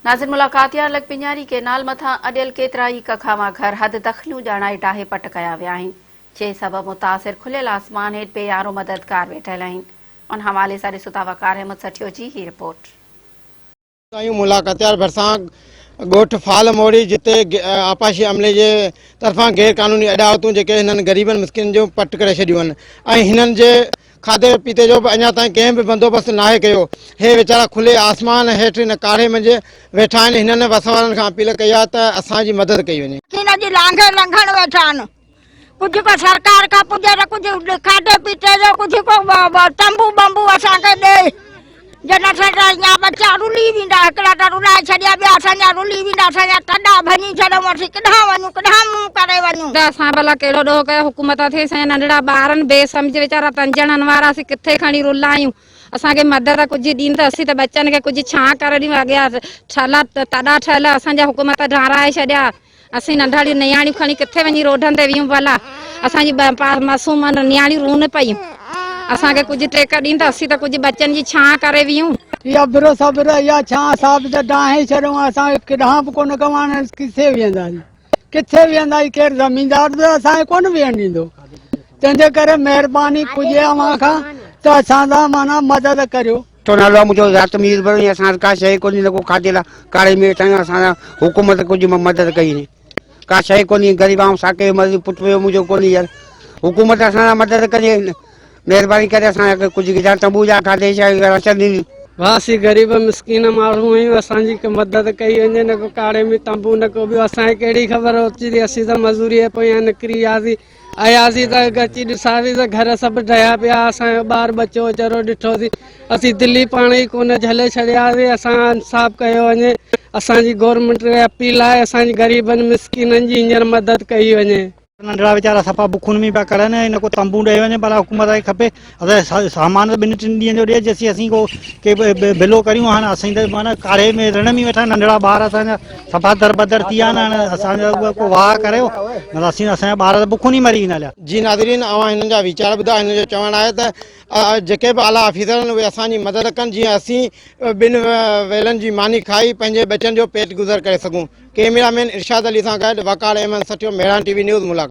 ناظر ملاقاتيار لڳ پڃاري ڪينال مٿان اڏيل ڪيترائي ڪکاوان گهر حد دخليون ڄاڻائي ڊاهي پٽ ڪيا ويا آهن، جنهن سبب متاثر کليل آسمان هيٺ بي يارو مددگار ويٺل آهن. ان حوالي سان ڏسو ٿا وقار احمد سٺيو جي هي رپورٽ. آهيون ملاقاتيار ڀرسان ڳوٺ فال موڙي جتي آبپاشي عملي جي طرفان غير قانوني اڏاوتون جيڪي هنن غريبن مسڪينن جون پٽ ڪري ڇڏيون آهن ۽ هنن جي کاڌي پيتي جو به اڃا تائين ڪنهن به بندوبست ناهي ڪيو. هي ويچارا کلي آسمان هيٺ هن ڪاڙهي منجهه ويٺا آهن. هنن وس وارن کان اپيل ڪئي آهي ته اسان جي مدد ڪئي وڃي. مسڪين اڄ لانگهي لنگهڻ ويٺا آهن. ڪجهه ڪو سرڪار کان پڄي ته ڪجهه کاڌي پيتي جو ڪجهه ڪو تنبو بنبو اسان کي ڏي. جي نه ته اسان جا ٻچا رلي ويندا. هڪڙا ته رلائي ڇڏيا ٻيا اسان جا رلي ويندا. اسان جا تڏا ڀڃي ڇڏيائون. اسين ڪڏهن وڃون ڪڏهن منهن ڪري وڃون. ته اسان ڀلا ڪهڙو ڏوهه ڪيو حڪومت ٿي اسان جا ننڍڙا ٻار آهن بي سمجهه ويچارا تنجڻن وارا اسين ڪٿي کڻي رلايون اسان کي مدد ڪجهه ڏين ته اسين ته ٻچن کي ڪجهه ڇانء ڪري ڏيون اڳيان ٺهيل تڏا ٺهيل اسان جا حڪومت ڊاهرائي ڇڏيا اسين ننڍڙيون نياڻيون کڻي ڪٿي وڃي روڊن تي ويهون ڀلا اسان جي معصوم نياڻيون رون پيون اسان کي ڪجهه ٽيڪ ڏين ته اسين ته ڪجهه ٻچن جي ڇانء ڪري ويهون. اها برو صبر اها ڇانء صاحب ته ڊاهي ڇڏيون اسان کي ڪيڏانهن به ڪونه ڪواڻ ڪٿي ويهنداسين ڪٿي ويهنداسين ڪير زميندار به اسان کي ڪونه ويهڻ ڏيندو تنهن جي ڪري مهرباني پڄي اوهان کان ته اسان سان معنيٰ مدد ڪريو. تو نالو آ منهنجو ذات مير بروهي اسان وٽ ڪا شيء ڪونهي نه ڪو کاڌي لاء ڪاڙهي ۾ ويٺا آهيون اسان سان حڪومت ڪجهه مدد ڪئي ني ڪا شيء ڪونهي غريب آئون ساکي جو مزدور پٽ ويو منهنجو ڪونهي يار حڪومت اسان سان مدد ڪجي مهرباني ڪري اسان کي ڪجهه غذا تنبو جا کاڌي شيء راشن ڏني. ڀاء اسين غريب مسڪين ماڻهو آهيون اسان جي مدد ڪئي وڃي نه ڪو ڪاڙهي ۾ تنبو نه ڪو ٻيو اسان کي ڪهڙي خبر اچي اسين ته مزوري جي پويان نڪري وياسين آياسين ته اچي ڏساسين ته گهر سڀ ڊهيا پيا اسان جو ٻار ٻچو ويچارو ڏٺوسين اسين دلي پاڻ ئي ڪونه جهلي ڇڏياسين اسان سان انصاف ڪيو وڃي اسان جي گورنمينٽ کي اپيل آهي اسان جي غريبن مسڪينن جي هينئر مدد ڪئي وڃي. ننڍڙا ويچارا صفا بکن ۾ پيا ڪڙهن ۽ نه ڪو تنبو ڏئي وڃي ڀلا حڪومت کي کپي اسان سامان ته ٻن ٽن ڏينهن جو ڏئي جيسين اسين ڪو ڪي بلو ڪريون هاڻ اسين ته معنيٰ ڪاڙهي ۾ رڻ ۾ ويٺا ننڍڙا ٻار اسان جا صفا دربدر ٿي ويا آهن هاڻ اسان جا ڪو واهه ڪريو نه ته اسين اسان جا ٻار ته بکن ئي مري ويندا هليا. جي ناظرين اوهان هنن جا ويچار ٻڌا هنن جو چوڻ آهي ته جيڪي به اعليٰ آفيسر آهن اهي اسان جي مدد ڪن جيئن اسين ٻن ويلن جي ماني کائي پنهنجي ٻچن جو پيٽ گذر ڪري سگهون ڪئميرا مين ارشاد علي سان گڏ Waqar Ahmed Sathio Mehran T V news ملاقات.